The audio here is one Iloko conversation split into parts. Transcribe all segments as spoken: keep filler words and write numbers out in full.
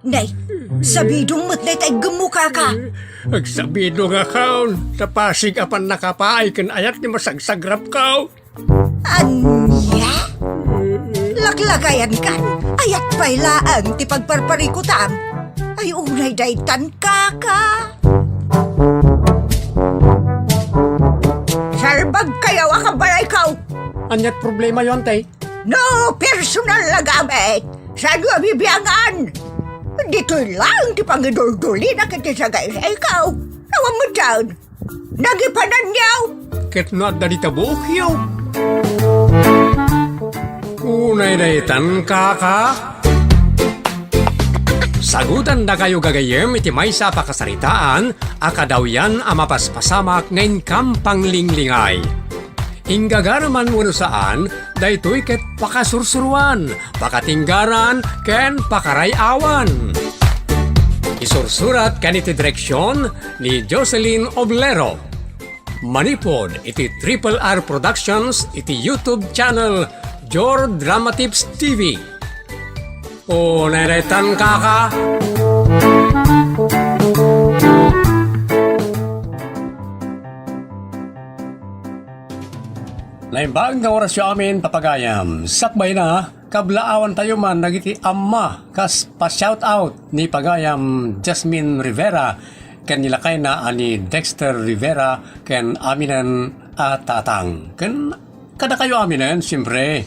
Nay, sabidong met dayta iggemmo, kaka. Agsabidong a kaon, ta pasig a pannakapaay ken ayat ti masagsagrapko. Ania? Laklagayankan, ayat pay laeng ti pagparparikutam. Ay, unay daytan, kaka. Salbagkayo a kabalayko. Aniat problemayo, ante? No personal a gamit, saanyo a bibiangan? Ditoy laeng ti pangiduldulina ket ti sagaysayko. Awan met daan. Nagipananyo! Ket no adda dita buokyo. Unay daytan, kaka. Sagutandakayo gagayyem iti maysa a pakasaritaan a kadawyan a mapaspasamak nga inkam panglinglingay. Inggagaraman wenno saan, daytoy ket pakasursuroan, pakatinggaran, ken pakaray-awan. Isursurat ken iti direksion ni Jocelyn Oblero. Manipud iti Triple R Productions iti YouTube channel Jor Dramatips T V. O, neretan, kaka. Naimbag nga orasyo amin, papagayam. Sakbayna, kablaawantayo man dagiti amma kas pa-shoutout ni pagayam Jasmine Rivera ken ni lakayna a ni Dexter Rivera ken aminen a tatang. Ken kadakayo aminen, siempre.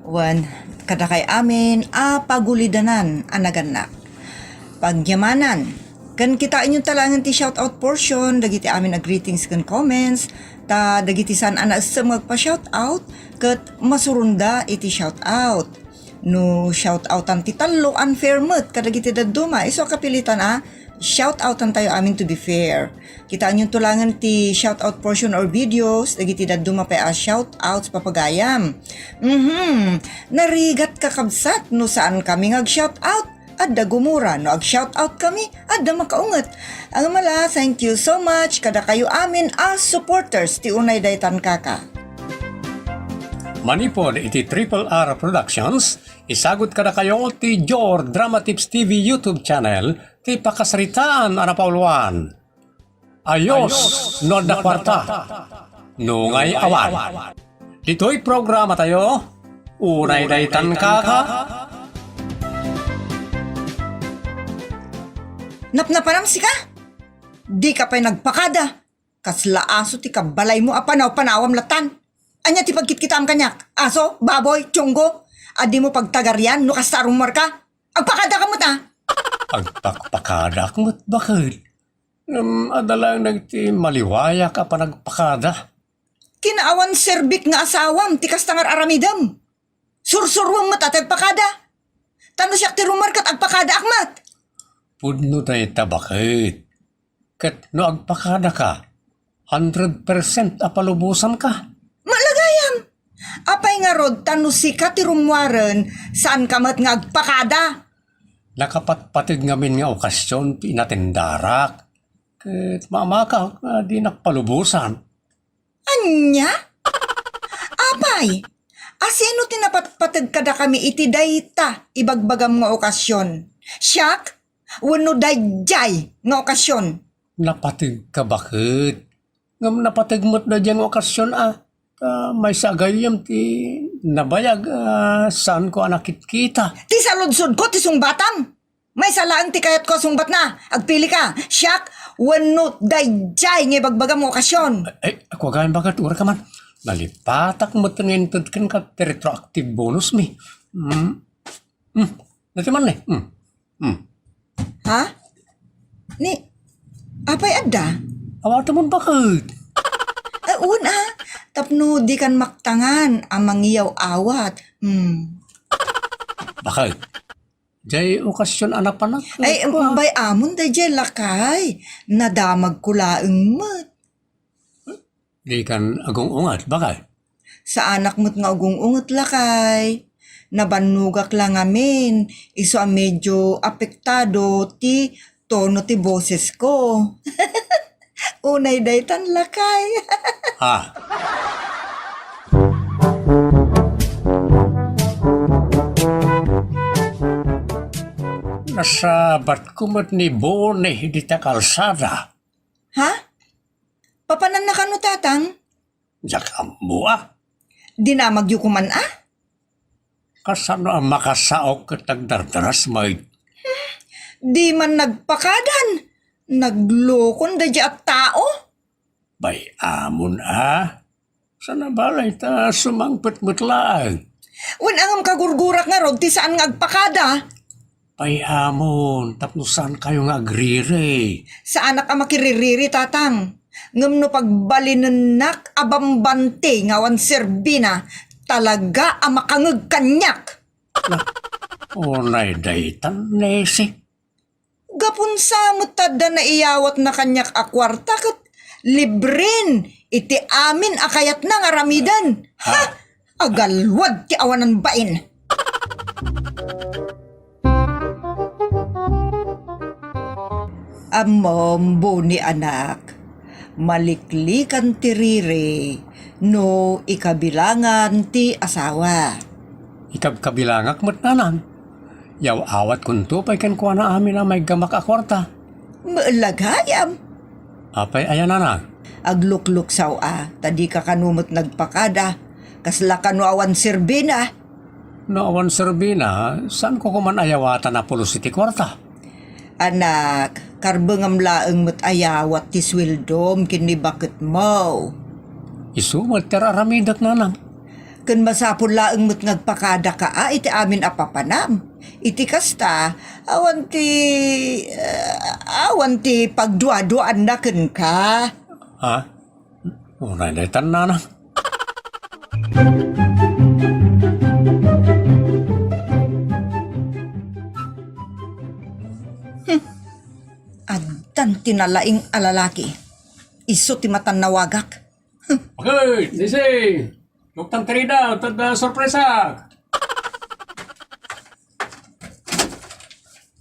Wen, kadakay amin a pagulidanan a nagannak. Pagyamanan. Ken kitaenyo ta laengen ti shoutout portion, dagiti amin a greetings ken comments, ta dagiti saan a naessem nga agpa-shoutout, ket masuronda iti shoutout. No shoutoutan ti tallo, unfair met kadagiti dadduma. Isu a kapilitan a shoutoutantayo amin to be fair. Kitaenyo to laengen ti shoutout portion or videos, dagiti dadduma pay a shoutouts, papagayam. Mhm. Narigat, kakabsat, no saan kami nga ag-shoutout. Adda gumura, no ag-shoutout kami, adda makaunget. Agmala, thank you so much kadakayo amin a supporters ti unay daytan, kaka. Manipud iti Triple R Productions, isagut kadakayo ti Jor Dramatips T V YouTube channel ti pakasaritaan a napauluan. Ayos no adda kuarta, no ngay awan. Ditoy programatayo, unay daytan, kaka. Napnapanam sika? Dika pay nagpakada. Kasla aso ti kabalaymo a panaw-panawam latan. Ania ti pagkitkitaam kaniak? Aso, baboy, tionggo? A dimo pagtagarian no kasta a rummuarka? Agpakadaka met, a! Agpakpakadak met, baket. Ngem adda laeng dagiti maliwayak a panagpakada. Kinaawan serbik nga asawam ti kasta nga ar-aramidem. Sursuruem met a ti agpakada. Ta no siak ti rummuar ket agpakadaak met. Pudno dayta, baket. Ket no agpakadaka, hundred percent a palubosanka. Malagayam! Apay ngarud ta no sika ti rummuaren, saanka met nga agpakada? Nakapatpateg ngamin nga okasyon ti inatendarak. Ket mamakak nga dinak palubosan. Ania? Apay, asino ti napatpateg kadakami iti dayta ibagbagam nga okasyon? Siak? Wenno daydiay nga okasyon? Napategka, baket. Ngem napateg met daydiay nga okasyon a, ta maysa a gayyem ti nabayag a saanko a nakitkita. Ti saludsodko ti sungbatam. Maysa laeng ti kayatko a sungbatna. Agpilika, siak wenno daydiay nga ibagbagam nga okasyon. Ay, ako gayam, baket, uray ka man. Nalipatak met nga inted kenka ti retroactive bonus mi. Hmm. Hmm. Dati man ni. Hmm. Hmm. Ha? Ni, apay adda? Awatemon, baket. Ay, un, a. Tapno dikan maktangan a mangiyaw-awat. Hmm. Baket. Jay okasyon a napanak. Ay, bay-amon dayjay, lakay. Nadamagko laeng met. Dikan agung-unget, baket? Saanak met nga agung-unget, lakay. Nabannogak la ngamin, isu a medyo apektado ti tono ti bosesko. Unay daytan, lakay. Ha? Nasabatko met ni Boni dita kalsada. Ha? Papananna kano, Tatang? Diak ammo a. Dinamagyo koman a? Kasano a makasaok ket nagdardaras met? Di man nagpakadan. Naglokon daydi a tao. Bay-amon a. Saan a balay ta sumangpet met laeng. Wen a ngem kagurgurak ngarud ti saan nga agpakada. Bay-amon, tapno saankayo nga agriri. Saanak a makiririri, Tatang. Ngem no pagbalinennak a bambanti nga awan serbina, talaga a makangeg kaniak. Unay daytan, Nesi. Gapun sa met ta adda naiyawatna kaniak a kuarta ket libren iti amin a kayatna nga aramiden. Ha! Ah. Agalwad ti awanan bain. Ammom, Boni anak, maliklikan ti riri no ikabilangan ti asawa. Ikabkabilangak met, nanang. Yaw-awatkonto pay kenkuana amin a maiggamak a kuarta. Meellagayam. Apay aya, nanang? Aglukluksaw a, ta dika kano met nagpakada. Kasla kano awan serbina. No awan serbina, saanko koman ayawatan a pulos iti kuarta? Anak, karbengam laeng met ayawat ti sueldom ken ni baketmo. Isu met ti ar-aramidek, nanang. Ken masapul laeng met nga agpakadaka a iti amin a papanam. Iti kasta, awan ti, ah, awan ti pagduaduaanna kenka. Ha? Unay daytan, nanang. Hmm. Addan ti nalaing a lalaki. Isu ti matannawagak. Bakit, Sisi? Luktan ti rida, ta adda sorpresa.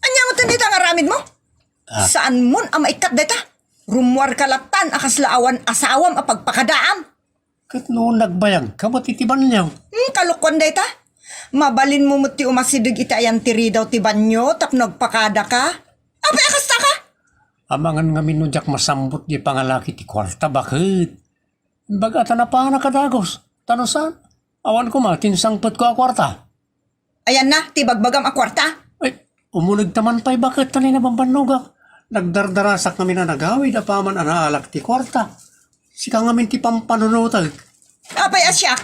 Ania met dayta nga aramidmo? Ah. Saanmon a maikkat dayta? Rummuarka lattan a kasla awan asawam a pagpakadaam. Ket no nagbayagka met iti banio? Hmm, kalokuan dayta. Mabalinmo met ti umasideg iti ayan ti ridaw ti banio tapno agpakadaka. Apay a kastaka? Amangan ngamin no diak masambut di pangalaki ti kuarta, baket. Imbag a ta napanak a dagus. Ta no saan, awan koma ti insangpetko a kuarta. Ayanna ti ibagbagam a kuarta? Ay, umunegta man pay, baket, ta ni nabambannogak. Nagdardarasak ngamin a nagawid apaman a naalak ti kuarta. Sika ngamin ti pampanunotek. Apay a siak?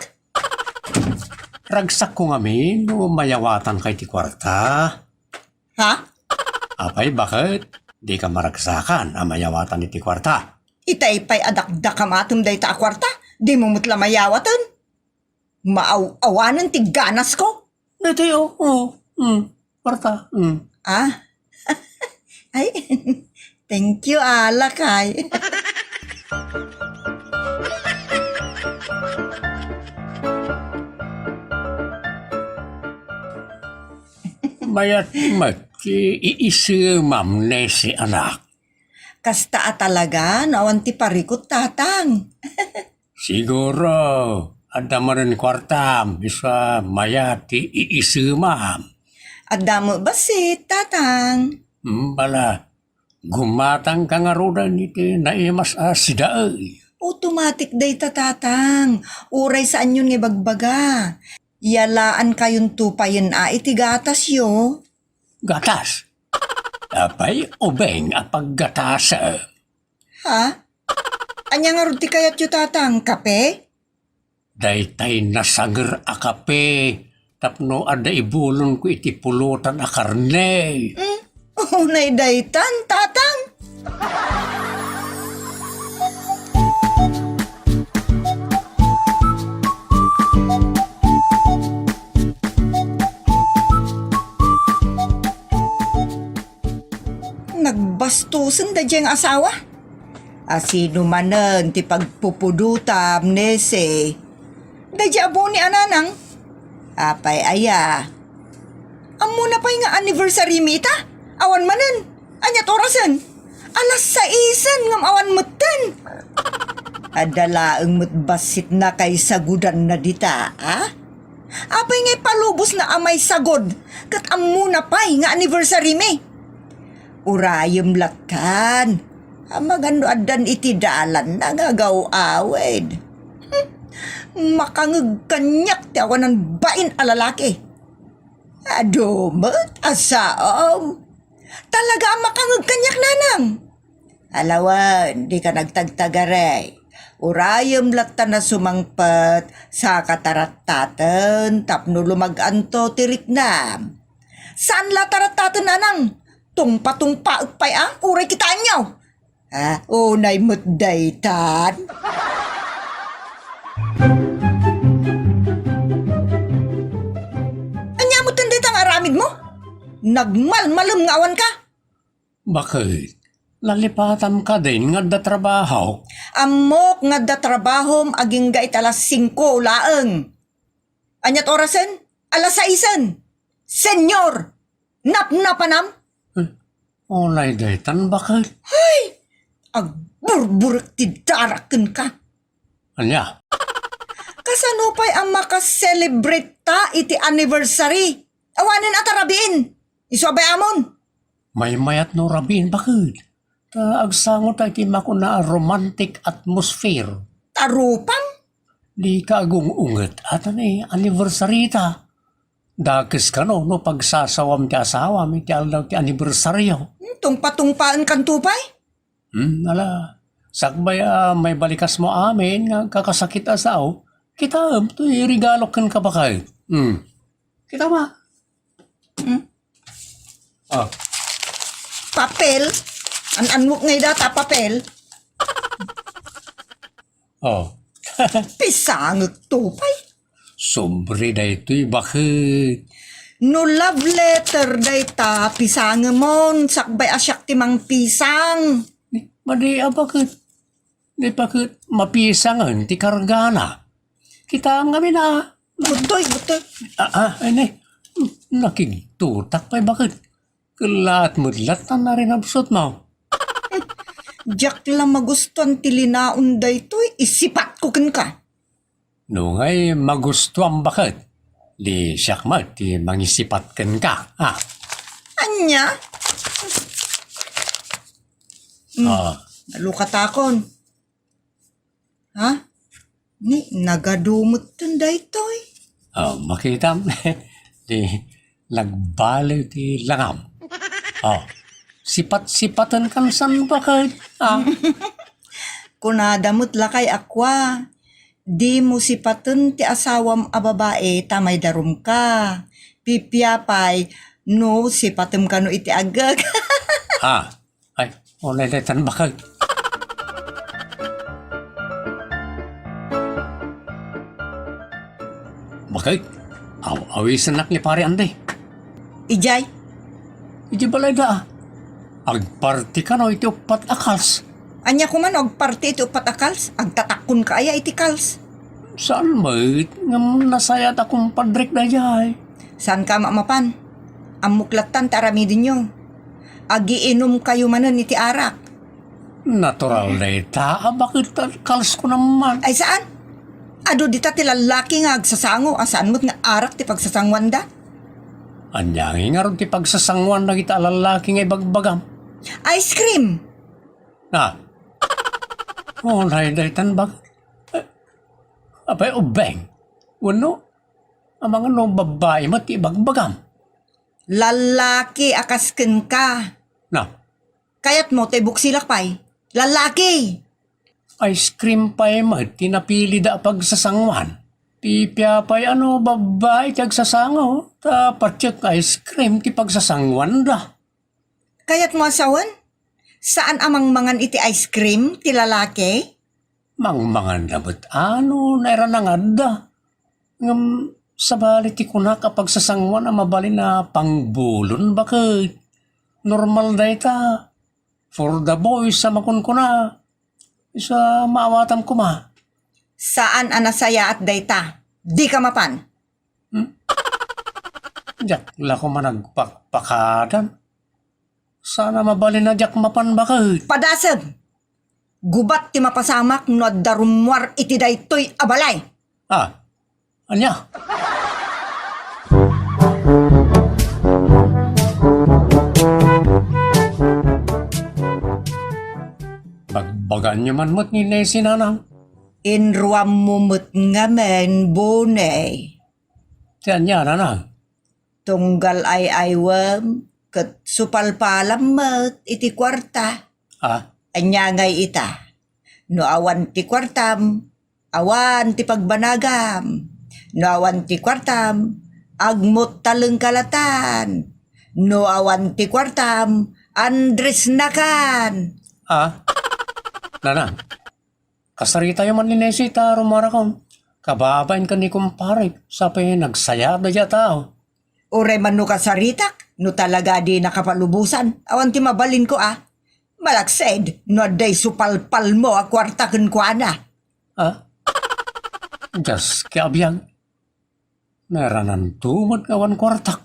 Ragsakko ngamin no mayawatanka iti kuarta. Ha? Apay, baket? Dika maragsakan a mayawatan iti kuarta. Itay pay a dakdakam atem dayta a kuarta, dimo met la mayawaten. Maaw-awanen ti ganasko. Daytoy, o, o, mm, kuarta, mm. Ah? Ay, thank you, a, lakay. Mayat met ti iisemam, Nesi, anak. Kasta a talaga no awan ti parikut, Tatang. Siguro, adda manen kuartam, isu a mayat ti iisemam. Adda met bassit, Tatang. Hmm, bala, gumatangka ngaruden iti naimas a sidaey. Automatic dayta, Tatang. Uray saanyon nga ibagbaga. Yalaankayonto payen a iti gatasyo. Gatas? Apay ubing a paggatasem? Ha? Ania ngarud ti kayatyo, Tatang? Kape? Daytay nasanger a kape tapno adda ibulonko iti pulotan a karne. Hmm? Unay daytan, Tatang? Nagbastosen daydiay nga asawa. A, sino manen ti pagpupudotam, Nesi? Daydiay a Boni a nanang. Apay aya? Ammona pay nga anniversary mi ita? Awan manen. Aniat orasen? Alas saisen ngem awan metten. Adda laeng met bassitna kaisagudanna dita, a? Apay nga ipalubosna a maisagud ket ammona pay nga anniversary mi? Urayem lattan. Amangan no addan iti dalanna nga agaw-awid. Hmm, makangeg kaniak ti awanan bain a lalaki. Adu met a saom. Talaga a makangeg kaniak, nanang. Alawen, dika nagtagtagari. Urayem lattan a sumangpet, saka tarattaten tapno lumag-anto ti riknam. Saan la tarattaten, nanang? Tungpa-tungpaek pay a, uray kitaenyo. Ah, unay met daytan. Ania met dayta nga aramidmo? Nagmalmalem nga awan ka? Bakit? Nalipatam ka din nga adda trabaho? Ammok nga adda trabahom agingga iti alas singko laeng. Aniat orasen? Alas saisen. Senyor! Napnapanam? Eh, unay daytan, bakit? Ay! Agburburek ti darak kenka. Ania? Kasano pay a maka-celebrate ta iti anniversary? Awanen a ta rabiin. Isu a bay-amon. Maymayat no rabiin, bakit? Ta agsango ta iti makuna a romantic atmosphere. Tarupam? Dika agung-unget a ta ni anniversary ta. Dakes kano no pagsasawam ti asawam iti aldaw ti anniversaryo. Hmm, tungpa-tungpaen kanto pay? Hmm, ala. Sakbay a maibalikasmo amin nga agkakasakit a sao, kitaem toy regalo kenka, bakit? Hmm. Kita ma? Hmm? Oh. Papel? An-anmok ngay data papel? Oh. Pisangek to pay. Sobre daytoy, bakit? No love letter dayta, pisangemon, sakbay a siak ti mangpisang. Ni, madi a, bakit? Ni, bakit mapisangen ti kargana? Kitaem ngamin a. Butoy, butoy. Ah, ah, ay, ni. Nakigtutak pay, bakit? Kellaat met lattan a rinabsutmo. Diak la magustuan ti linaon daytoy, isipatko kenka. No ngay magustuam, bakit? Di siak met ti mangisipat kenka, ha? Ania? Hmm, ah, nalukatakon. Ha? Ni, nagadu metten daytoy. Oh, makitam. Di, nagbaliw ti langam. Oh, sipat-sipaten kan san bakit? Ah. Kunada met lakay a kua, dimo sipaten ti asawam a babai ta maidarumka. Pipiapay no sipatem kano iti agek. Ah, Ay, unay daytan, bakit? Bakit? Aw-, awisennak ni Pare Andy. Ijay? Ijay balayda, ah. Agparti kano iti uppat a kals. Ania koma no agparti iti uppat a kals? Agtatakkonka aya iti kals? Saan met? Ngem nasayaat a kumpadrek dayjay. Saanka a mapan? Ammok lattan ti aramidenyo. Agiinumkayo manen iti arak. Natural dayta a bakit ta kalsko naman. Ay, saan? Adu dita ti lallaki nga agsasango a saan met nga arak ti pagsasanguanda. Ania ngay ngarud ti pagsasanguan dagita a lallaki nga ibagbagam? Ice cream! Ah. Unay daytan bag-, eh, apay ubeng? Wenno, amangan no babbai met ti ibagbagam? Lallaki a kas kenka. Na. Kayatmo ta ibuksilak pay? Lallaki! Ice cream pay met ti napilida a pagsasanguan. Pipiapay a no babbai ti agsasango, ta patiek nga ice cream ti pagsasanguanda. Kayatmo a sawen? Saan a mangmangan iti ice cream ti lalaki? Mangmanganda met a no nairang adda. Ngem sabali ti kunak a pagsasanguan a mabalin a pangbulon, bakit? Normal dayta. For the boys a makunkuna. Isu a maawatam koma. Saan a nasayaat dayta. Dika mapan. Hmm? Diak la koma nagpakpakadan. Saan a mabalin a diak mapan, bakit? Padasem! Gubat ti mapasamak no adda rummuar iti daytoy a balay. Ah, ania? Ania man met ni Nesi, nanang? Inruammo met ngamin, Boney. Ti ania, nanang? Tunggal ay-aywem ket supalpalam met iti kuarta. Ah? Ania ngay ita? No awan ti kuartam, awan ti pagbanagam. No awan ti kuartam, agmuttalengka latan. No awan ti kuartam, Andres nakan. Ah? Nanang, kasaritayo man ni Nesi ta rumarakon. Kababain ken ni kumparek, sapay nagsayat daydiay a tao. Uray man no kasaritak, no talaga di nakapalubosan, awan ti mabalinko a. Malaksid, no adda isupalpalmo a kuarta kenkuana. Ah? Dios, kiabiag. Narananto met nga awan kuartak.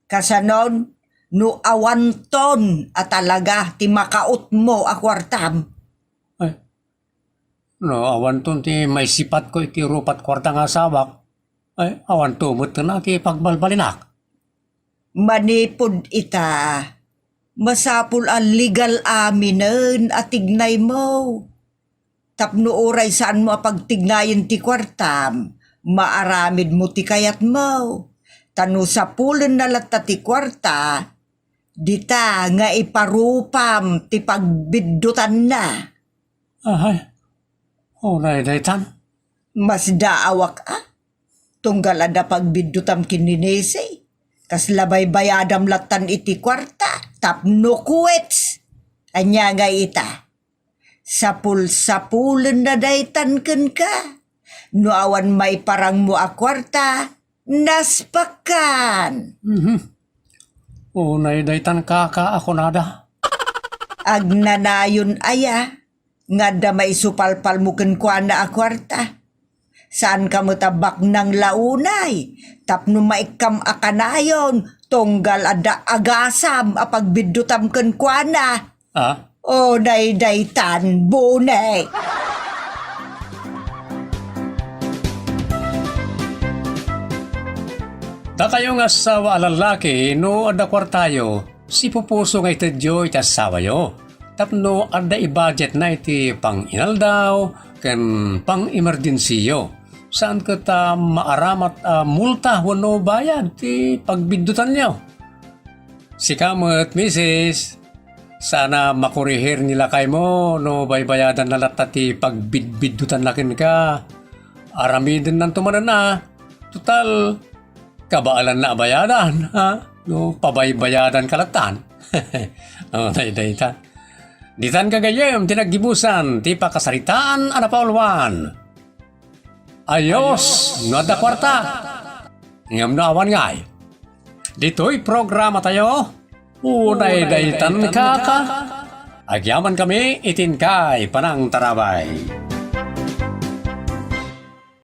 Kasanon, no awanton a talaga ti makautmo a kuartam. Ay, no awanton ti maisipatko iti rupat kuarta nga asawak, ay, awanto met ti pagbalbalinak. Manipud ita, masapul a legal aminen a tignaymo. Tapno uray saanmo a pagtignayen ti kuartam, maaramidmo ti kayatmo. Ta no sapulenna latta ti kuarta, dita nga iparupam ti pagbiddutanna. Ahay, unay daytan. Masdaawak a, tunggal adda pagbiddutam ken ni Nesi, kasla baybayadam lattan iti kuarta, tapno kuwits. Ania ngay ita? Sapul-sapulenna daytan kenka. No awan maiparangmo a kuarta, naspakkan. Mhm. Unay daytan kaka a kunada. Agnanayon aya, nga adda maisupalpalmo kenkuana a kuarta. Saanka met a baknang la unay, tapno maikkam a kanayon, tunggal adda agasam a pagbiddutam kenkuana. Ah? O, daydaytan, Boney. Dakayo nga asawa a lallaki, no adda kuartayo, sipupuso nga itedyo iti asawayo. Tapno adda ibudgetna iti pang-inaldaw ken pang-emergensiyo. Saan ket a maaramat a multa wenno bayad ti pagbiddutanyo. Sika met, misis, saan a makurihir ni lakaymo no baybayadanna latta ti pagbidbiddutanna kenka. Aramidennanto manen a, total, kabaelanna a bayadan, ha? No pabaybayadanka lattan. O, daydaytan. Ditan gagayyem ti naggibusan ti pakasaritaan a napauluan. Ayos, no adda kuarta. Ngem no awan ngay. Ditoy programatayo, unay daytan kaka. Agyamankami iti inkay panangtarabay.